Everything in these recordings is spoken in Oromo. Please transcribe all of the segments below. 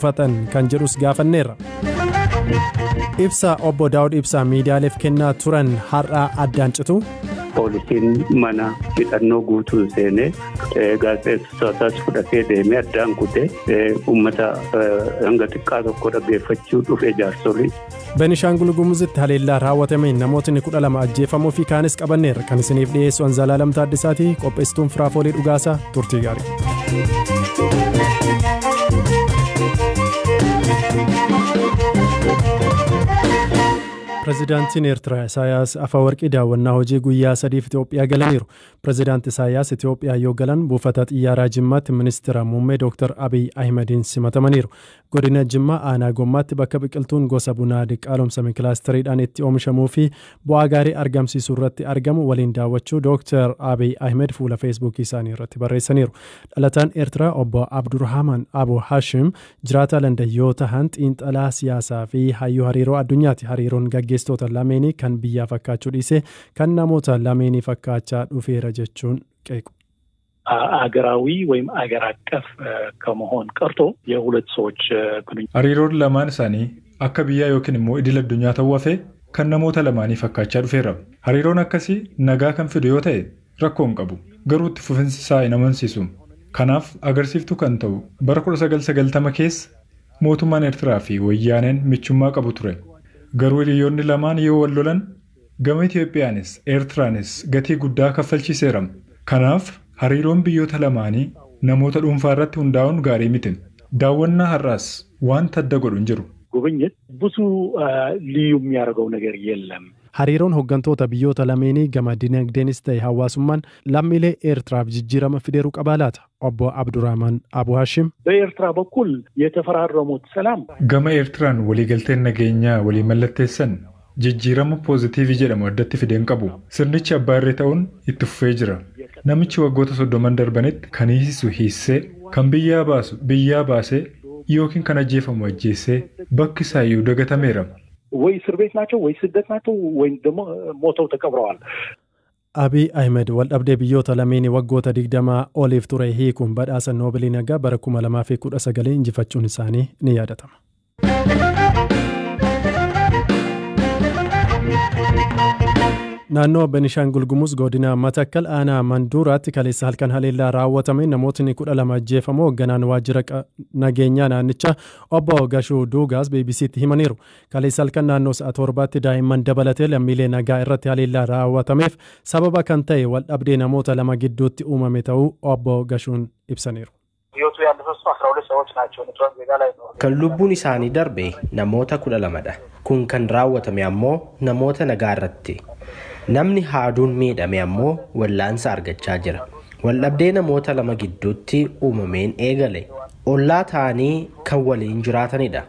Tufatan kan jedhus gaafanneerra. Ibsa obbo Daawud Ibsaa miidiyaaleef kennaa turan har'a addaan citu. Poolisiin mana hidhannoo guutuun seenee gaazexeessitootas fudhatee deemee addaan kutee uummata hanga xiqqaa tokko dhaggeeffachuu dhufe jaarsolii. Benishaangul Gumuzitti haleellaa raawwatameen namootni 12 ajjeefamuu fi kaanis qabanneerra. Kan isiniif dhiyeessu Anzalaalam Taaddasaati. Qopheessituun Firaafoolii Dhugaasaa. Turtii gaarii. Pireezidaantiin Eertiraa Isaayaas Afawarqii daawwannaa hojii guyyaa sadiif Itoophiyaa galaniiru. Pireezidaanti Isaayaas Itoophiyaa yoo galan buufata xiyyaaraa Jimmaatti ministeera muummee Dr. Abiy Ahimadiin simatamaniiru. Godina Jimmaa aanaa Gommaatti bakka biqiltuun gosa bunaa diqaalomsame kilaasteriidhaan itti oomishamuu fi bu'aa gaarii argamsiisuu irratti argamu waliin daawwachuu Dr. Abiy Ahimad fuula Feesbuukii isaanii irratti barreessaniiru. Dhalataan Eertiraa obbo Abdurrahman Abu Hashim jiraataa Landan yoo tahan xiinxalaa siyaasaa fi hayyuu hariiroo addunyaati. Hariiroon gaggeessitoota lameenii kan biyyaa fakkaachuu dhiise kan namoota lameenii fakkaachaa dhufeera jechuun qeequ. አገራዊ ወይም አገር አቀፍ ከመሆን ቀርቶ የሁለት ሰዎች ግንኙነት Hariiroon lamaan isaanii akka biyyaa yookiin immoo idil addunyaa ta'uu hafee kan namoota lamaanii fakkaachaa dhufeera. Hariiroon akkasii nagaa kan fidu yoo ta'e rakkoo hin qabu. Garuu itti fufinsi isaa hin amansiisu. Kanaaf agarsiiftuu kan ta'u bara 1990 keessa mootummaan Eertiraa fi Wayyaaneen michummaa qabu ture. Garuu hiriyoonni lamaan yoo wal lolan gama Itoophiyaanis Eertiraanis gatii guddaa kaffalchiiseera. Kanaaf hariiroon biyyoota lamaanii namoota dhuunfaa irratti hundaa'uun gaarii miti. Daawwannaa har'aas wanta adda godhu hin jiru. ጉብኝት ብዙ ልዩ የሚያደርገው ነገር የለም። Hariiroon hooggantoota biyyoota lameenii gama dinagdeenis ta'e hawaasummaan lammiilee Eertiraaf jijjiirama fideeruu qabaa laata? Obbo Abdurrahman Abu Hashim. በኤርትራ በኩል የተፈራረሙት ሰላም Gama Eertiraan waliigalteen nageenyaa walii mallatteessan jijjiirama poozitiivii jedhamu addatti fideen qabu. Sirnichi abbaa irree ta'uun itti fufee jira. Namichi waggoota 30 darbanitti kan hiisisu hiissee, kan biyyaa baasu biyyaa baasee yookiin kan ajjeefamu ajjeessee bakki isaayyuu dagatameera. ወይ እስር ቤት ናቸው ወይ ስደት ናቸው ወይም ደግሞ ሞተው ተቀብረዋል። Abiy Ahmed waldhabdee biyyoota lameenii waggoota 20 oliif ture hiikuun badhaasa Noobilii nagaa bara 2019 injifachuun isaanii ni yaadatama. Naannoo Benishaangul Gumuz godina Matakkal aanaa Manduuraatti kaleessa halkan haleellaa raawwatame namootni 12 ajjeefamoo hoogganaan waajjira nageenyaa naannichaa obbo Gashuu Duugaas BBCtti himaniiru. Kaleessa halkan naannoo sa'a 7tti daa'imman dabalatee lammiilee nagaa irratti haleellaa raawwatameef sababa kan ta'e waldhabdee namoota lama gidduutti uumame ta'uu obbo Gashuun ibsaniiru. ህይወቱ ያለፈ እሱ 12 ሰዎች ናቸው። ንጹሃን ዜጋ ላይ ነው። Kan lubbuun isaanii darbe namoota 12dha. Kun kan raawwatame ammoo namoota nagaa irratti. Namni haaduun miidhame ammoo wallaansa argachaa jira. Waldhabdee namoota lama gidduutti uumameen eegale. Ollaa ta'anii kan waliin jiraatanidha.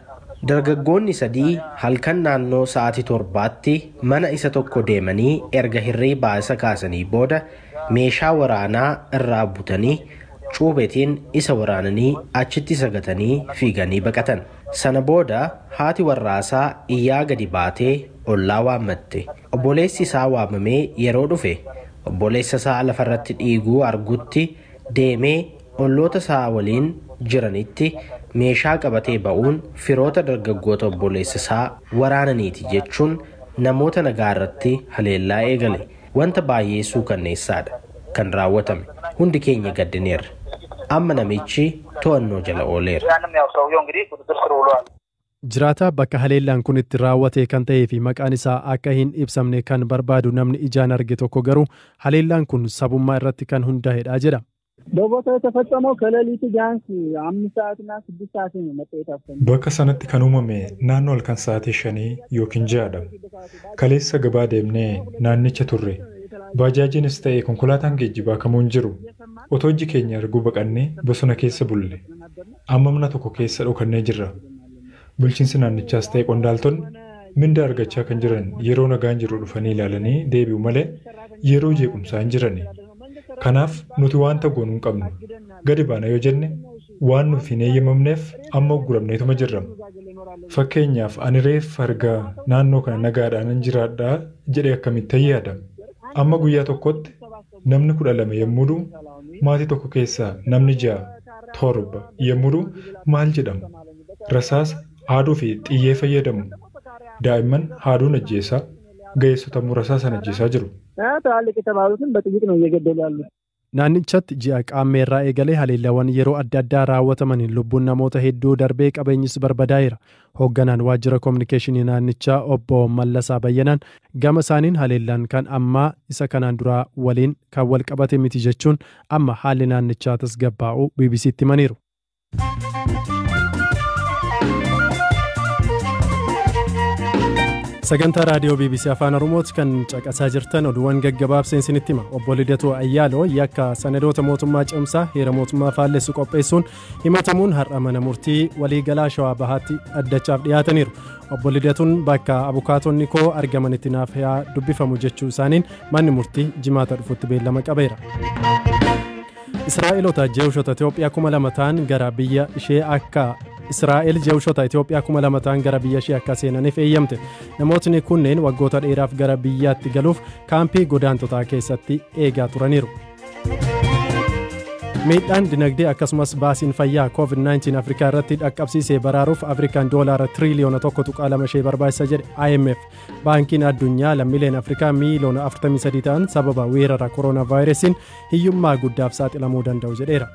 Dargaggoonni sadii halkan naannoo sa'aatii 7tti mana isa tokko deemanii erga hirriibaa isa kaasanii booda meeshaa waraanaa irraa butanii cuubeetiin isa waraananii achitti sagatanii fiiganii baqatan. Sana booda haati warraasaa iyyaa gadi baatee ollaa waammatte. Obboleessi isaa waamamee yeroo dhufe obboleessa isaa lafarratti dhiiguu argutti deemee olloota isaa waliin jiranitti meeshaa qabatee ba'uun firoota dargaggoota obboleessa isaa waraananiiti jechuun namoota nagaa irratti haleellaa eegale. Wanta baay'ee suukanneessaadha kan raawwatame. Hundi keenya gaddineerra. Amma namichi to'annoo jala ooleera. ያንም ያው ሰውየው እንግዲህ ቁጥጥር ስር ውሏል። Jiraataa bakka haleellaan kun itti raawwate kan ta'ee fi maqaan isaa akka hin ibsamne kan barbaadu namni ijaan arge tokko garuu haleellaan kun sabummaa irratti kan hundaa'edha jedha. በቦታው የተፈጸመው ከሌሊቱ ቢያንስ 5 ሰዓት እና 6 ሰዓት ነው መጥተው የታፈኑ። Bakka sanatti kan uumame naannoo halkan sa'aatii 5 yookiin 6dha. Kaleessa gabaa deemnee naannicha turre. Baajaajiinis ta'e konkolaataan geejjibaa kamuu hin jiru. Otoo iji keenya arguu baqannee bosona keessa bulle. Amma mana tokko keessa dhokannee jirra. Bulchiinsi naannichaas ta'e qondaaltonni minda argachaa kan jiran yeroo nagaan jiru dhufanii ilaalanii deebi'u malee yeroo jeequmsaa hin jirani. Kanaaf nuti wanta goonuu hin qabnu. Gadi baana yoo jenne waan nuuf hin eeyyamamneef amma ugguramneetuma jirra. Fakkeenyaaf ani reeffa argaa naannoo kana nagaadhaan nan jiraadhaa jedhee akkamittan yaada. Amma guyyaa tokkotti namni 12 yommuu du'u maatii tokko keessaa namni 6 7 yommuu du'u maal jedhama? Rasaasa, haaduu fi xiyyee fayyadamu. Daa'imman haaduun ajjeesaa, ga'eessota immoo rasaasaan ajjeesaa jiru. ትላልቅ የተባሉትን በጥይት ነው እየገደሉ ያሉት። Naannichatti ji'a qaammeerraa eegalee haleellawwan yeroo adda addaa raawwatamaniin lubbuun namoota hedduu darbee qabeenyis barbadaa'eera. Hoogganaan waajjira koominikeeshinii naannichaa obbo Mallasaa Bayyanaan gama isaaniin haleellaan kan ammaa isa kanaan duraa waliin kan wal qabate miti jechuun amma haalli naannichaa tasgabbaa'uu BBCtti himaniiru. Sagantaa raadiyoo BBC Afaan Oromooti kan caqasaa jirtan oduuwwan gaggabaabseen isinitti hima. Obbo Lidatuu Ayyaaloo yakka sanadoota mootummaa cimsaa heera mootummaa faallessu qopheessuun himatamuun har'a mana murtii waliigalaa Shawaa Bahaatti addachaaf dhiyaataniiru. Obbo Lidatuun bakka abukaatonni koo argamanitti naaf haa dubbifamu jechuu isaaniin manni murtii jimaata dhufutti beellama qabeera. Israa'eloota jeewshota Itoophiyaa 2000 ta'an gara biyya ishee akka Israa'el jeewshota Itoophiyaa 2000 ta'an gara biyya ishee akka seenaniif eeyyamte. Namootni kunneen waggoota dheeraaf gara biyyaatti galuuf kaampii godaantotaa keessatti eegaa turaniiru. Miidhaan dinagdee akkasumas baasiin fayyaa COVID-19 Afrikaa irratti dhaqqabsiisee baraaruuf Afrikaan doolaara tiriliyoona 1.2 ishee barbaachisa jedhe IMF. Baankiin addunyaa lammiileen Afrikaa miiliyoona 43 ta'an sababa weerara kooronaavaayirasiin hiyyummaa guddaaf saaxilamuu danda'u jedheera.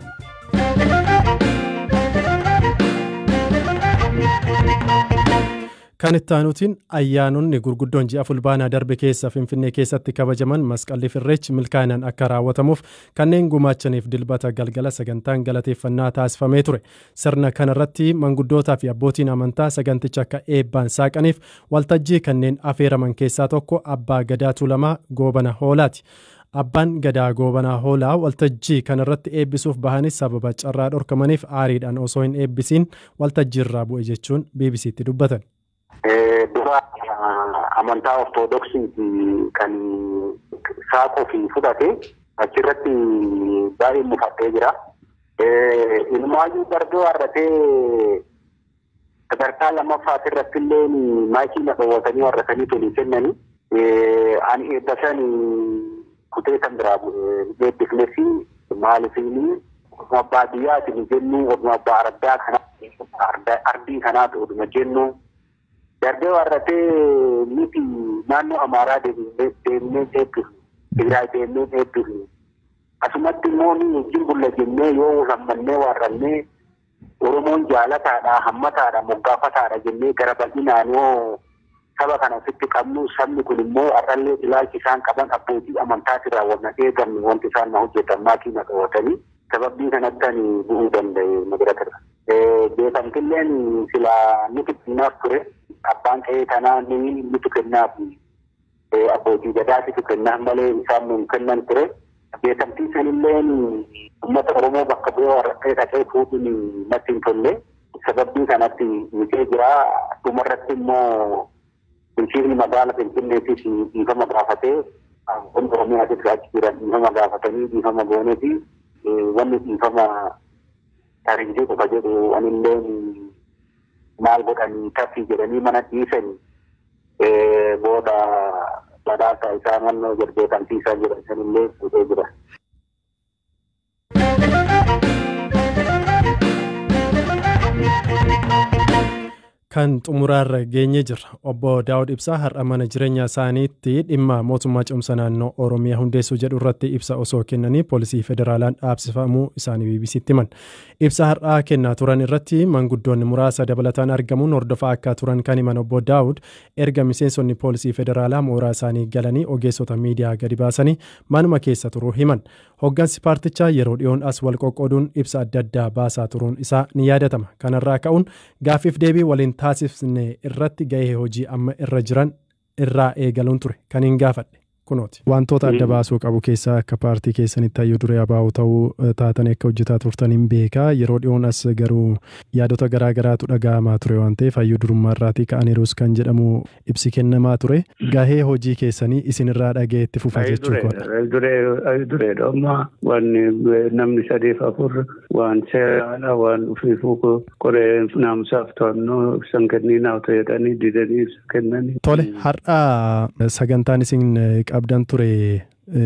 Kan itti aanutiin ayyaanonni gurguddoon ji'a fulbaanaa darbe keessa Finfinnee keessatti kabajaman masqalli Irreechi milkaa'inaan akka raawwatamuuf kanneen gumaachaniif dilbata galgala sagantaan galateeffannaa taasifamee ture. Sirna kanarratti manguddootaa fi abbootiin amantaa saganticha akka eebbaan saaqaniif waltajjii kanneen afeeraman keessaa tokko Abbaa Gadaa Tuulamaa Goobana Hoolaati. Abbaan Gadaa Goobanaa Hoolaa waltajjii kanarratti eebbisuuf bahanis sababa carraa dhorkamaniif aariidhaan osoo hin eebbisiin waltajjiirraa bu'e jechuun BBCtti dubbatan. Dura amantaa ortodoksiiti kan saaquu fi fudhate achirratti baay'ee mufatee jira. Ilmaayyuu darbee warratee sadarkaa lammaffaati irratti illee maayikii na dhoowwatanii warratanii tolii kennanii. Ani eebba san kutee kan biraa eebbifnee fi maalifiini oduma baadiyyaati nu jennu oduma abbaa ardaa kanaa ardii kanaatu oduma jennu. Darbee warratee miti naannoo Amaaraa deemnee eebbifnu, Tigraay deemnee eebbifnu. Asumatti immoo ni wajjin bulla jennee yoo hammannee warrannee Oromoon jaalataadha, hammataadha, moggaafataadha jennee gara bal'inaan yoo saba kana ofitti qabnu sabni kun immoo har'allee ilaalchi isaan qaban abbootii amantaatirraa wanna eegamne wanti isaan na hojjetan maatii na qabatanii sababbii kanatti ani bu'uu danda'e magariisa. Beekamtilleen silaa nuti kennaaf ture abbaan qe'ee kanaa ni nuti kennaaf abbootii gadaatitu kennaaf malee isaan nuun kennan ture. Beekamtii sanilleen uummata Oromoo bakka bu'ee warraqqee dhaqee fuudhuun natti hin tolle. Sababbii kanatti mitee jira. Dhumarratti immoo bulchiinsi magaala Finfinneetis dhiifama gaafatee aangoon Oromiyaatis achi jiran dhiifama gaafatanii dhiifama gooneeti wanni dhiifama tarinjii qofa jedhu anillee maal godhanii taffii jedhanii mana dhiisanii booda badhaasa isaa mannoo jedhu beekamtii isaa jedhan sanillee fuudhee jira. Kan xumuraarra geenye jirra. Obbo Daawud Ibsaa har'a mana jireenya isaaniitti dhimma mootummaa cimsa naannoo Oromiyaa hundeessuu jedhu irratti ibsa osoo kennanii poolisii federaalaan dhaabsifamuu isaanii BBCtti himan. Ibsa har'aa kennaa turan irratti manguddoonni muraasa dabalataan argamuun hordofaa akka turan kan himan Obbo Daawud erga miseensonni poolisii federaalaa mooraa isaanii galanii ogeessota miidiyaa gadi baasanii manuma keessa turuu himan. Hoggansi paartichaa yeroo dhiyoon as wal qoqqooduun ibsa adda addaa baasaa turuun isaa ni yaadatama. Kanarraa ka'uun gaaffiif deebii waliin taasifne irratti gahee hojii amma irra jiran irraa eegaluun ture kan hin gaafadhe kunooti. Wantoota adda baasuu qabu keessaa akka paartii keessanitti hayyuu duree abaa'u ta'uu taatanii akka hojjetaa turtan hin beekaa. Yeroo dhiyoon as garuu yaadota garaa garaatu dhaga'amaa ture waan ta'eef hayyuu durummaa irraatii ka'aniirus kan jedhamu ibsi kennamaa ture. Gahee hojii keessanii isinirraa dhaga'ee itti fufa jechuu koodha. Hayyuu dureedha amma wanni namni sadiif afur waan seeraadha waan ofiifuu qoree naamusaaf to'annoo ibsan kenninaaf jedhanii didanii ibsa kennanii. Tole har'a sagantaan isin qabdan ture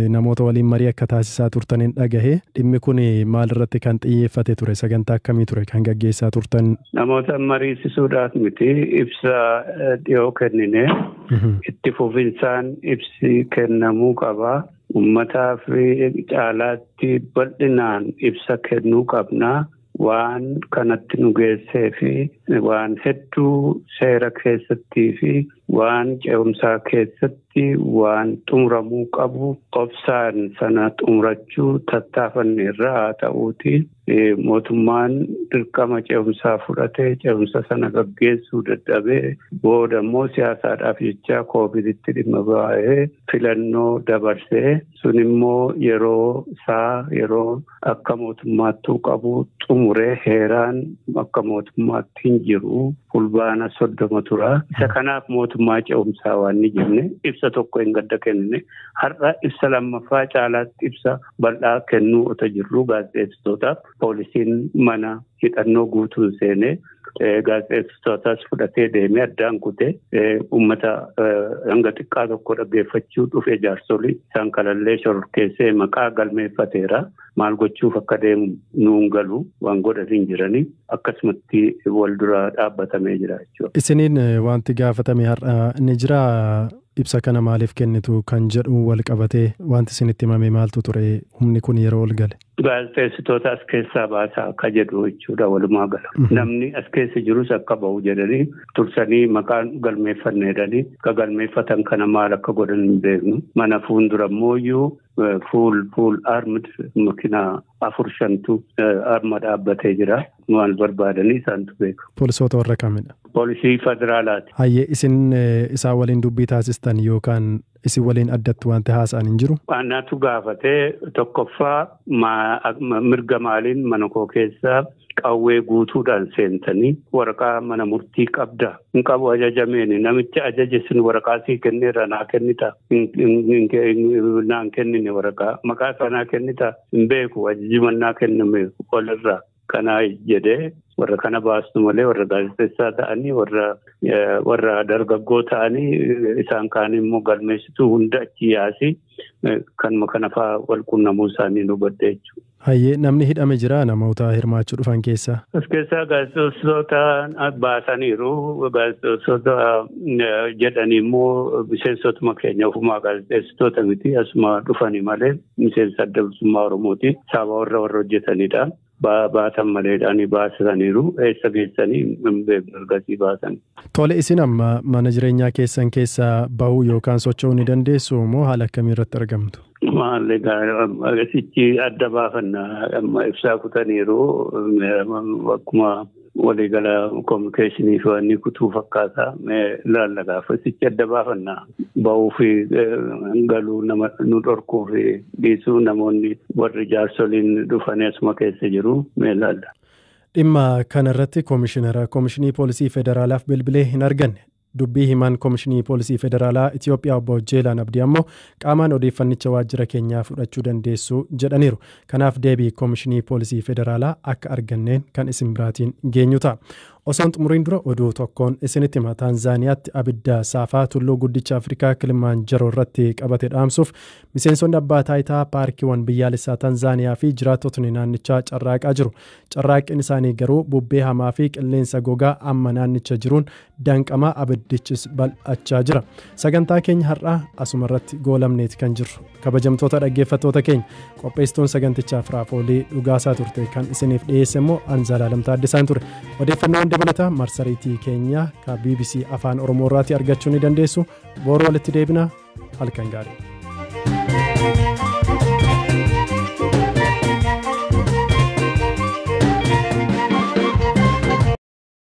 Namoota waliin marii akka taasisaa turtaniin dhagahe. Dhimmi kun maalirratti kan xiyyeeffate ture? Sagantaa akkamii ture kan gaggeessaa turtan? Namoota mariisisuudhaaf miti ibsa dhiyoo kennine itti fufinsaan ibsi kennamuu qaba. Uummataa fi caalaatti bal'inaan ibsa kennuu qabna. Waan kanatti nu geessee fi waan hedduu seera keessattii fi waan ce'umsaa keessatti waan xumuramuu qabu obsaan sana xumurachuu tattaafanne irraa haa ta'uuti. Mootummaan dirqama ce'umsaa fudhatee ce'umsa sana gaggeessuu dadhabee booda immoo siyaasaadhaaf jecha kooviditti dhimma ba'ee filannoo dabarsee sun immoo yeroo isaa yeroo akka mootummaattuu qabu xumuree heeraan akka mootummaatti hin jiru fulbaana 30 tura. Isa kanaaf mootummaa ce'umsaa waan ni jenne ibsa tokko hin gadda kennine har'a ibsa lammaffaa caalaatti ibsa bal'aa kennuu otoo jirru gaazexeessitootaaf poolisiin mana hidhannoo guutuun seenee gaazexeessitootaas fudhatee deemee addaan kutee uummata hanga xiqqaa tokko dhaggeeffachuu dhufe jaarsolii isaan kalallee shororkeessee maqaa galmeeffateera. Maal gochuuf akka deemu nuun galu waan godhatiin jiranii akkasumatti wal dura dhaabbatamee jira jechuudha. Isiniin wanti gaafatame har'a ni jira ibsa kana maaliif kennitu kan jedhu wal qabatee wanti isinitti himame maaltu ture humni kun yeroo ol gale? Gaazexeessitoota as keessaa baasaa akka jedhu jechuudha walumaa gala. Namni as keessa jirus akka bahu jedhanii tursanii maqaan galmeeffanne jedhanii akka galmeeffatan kana maal akka godhan hin beeknu. Mana fuuldura immoo fuul armid makiinaa 4-5 arma dhaabbatee jira. Maal barbaadanii isaantu beeku. Poolisoota warra kamidha? Poolisii federaalaati. Hayyee isin isaan waliin dubbii taasistan yookaan isin waliin addatti wanti haasa'an hin jiru? Anatu gaafatee tokkoffaa mirga maaliin mana koo keessaa qawwee guutuudhaan seentanii waraqaa mana murtii qabda. Hin qabu ajajameeni namichi ajaje sun waraqaa sii kenneera naa kennita. Naan kennine waraqaa maqaa isaa naa kennita hin beeku ajaji mannaa kenname walirraa. Kana jedhee warra kana baastu malee warra gaazexeessaa ta'anii warra dargaggoo ta'anii isaan kaan immoo galmeessituu hunda achi yaasii kanuma kana fa'aa wal quunnamuu isaanii nu badde jechuudha. Hayyee namni hidhame jira namoota hirmaachuu dhufan keessaa? As keessaa gaazexeessitoota baasaniiru. Gaazexeessitoota jedhanii immoo miseensotuma keenya ofumaa gaazexeessitoota miti asuma dhufanii malee miseensa adda bilisummaa Oromooti. Saaba warra hojjetanidha. Baatan maleedhaan baasaniiru eessa geessanii hin beeknu ergasii baasan. Tole isin amma mana jireenyaa keessan keessaa bahuu yookaan socho'uu ni dandeessu moo haala akkamii irratti argamtu? Maalli sichi adda baafannaa amma ibsaa kutaniiru akkuma waliigala kominikeeshinii fi wanni kutuu fakkaata laalla gaafa sichi adda baafannaa bahuu fi galuu nama nu dhorkuu fi dhiisuu namoonni warri jaarsoliin dhufanii asuma keessa jiru mee laalla. Dhimma kanarratti koomishinara koomishinii poolisii federaalaaf bilbilee hin arganne. Dubbii himaan koomishinii poolisii federaalaa Itiyoophiyaa obbo Jeelaan Abdii ammoo qaamaan odeeffannicha waajjira keenyaa fudhachuu dandeessu jedhaniiru. Kanaaf deebii koomishinii poolisii federaalaa akka arganneen kan isin biraatiin geenyu ta'a. Osoon xumuriin dura oduu tokkoon isinitti hima. Taanzaaniyaatti abidda saafaa tulluu guddicha Afrikaa Kilimanjaroo irratti qabate dhaamsuuf miseensonni abbaa taayitaa paarkiiwwan biyyaalessaa Taanzaaniyaa fi jiraattotni naannichaa carraaqaa jiru. Carraaqqiin isaanii garuu bubbee hamaa fi qilleensa gogaa amma naannicha jiruun danqamaa abiddichis bal'achaa jira. Sagantaa keenya har'aa asuma irratti goolamneeti kan jirru. Kabajamtoota dhaggeeffattoota keenya qopheessituun sagantichaa Firaafoolii Dhugaasaa turte kan isiniif dhiyeesse immoo Anzalaalam Taaddasaan ture. Odeeffannoon dabalataa marsariitii keenya ka BBC Afaan Oromoo irratti argachuu ni dandeessu. Boru walitti deebina. Halkan gaarii.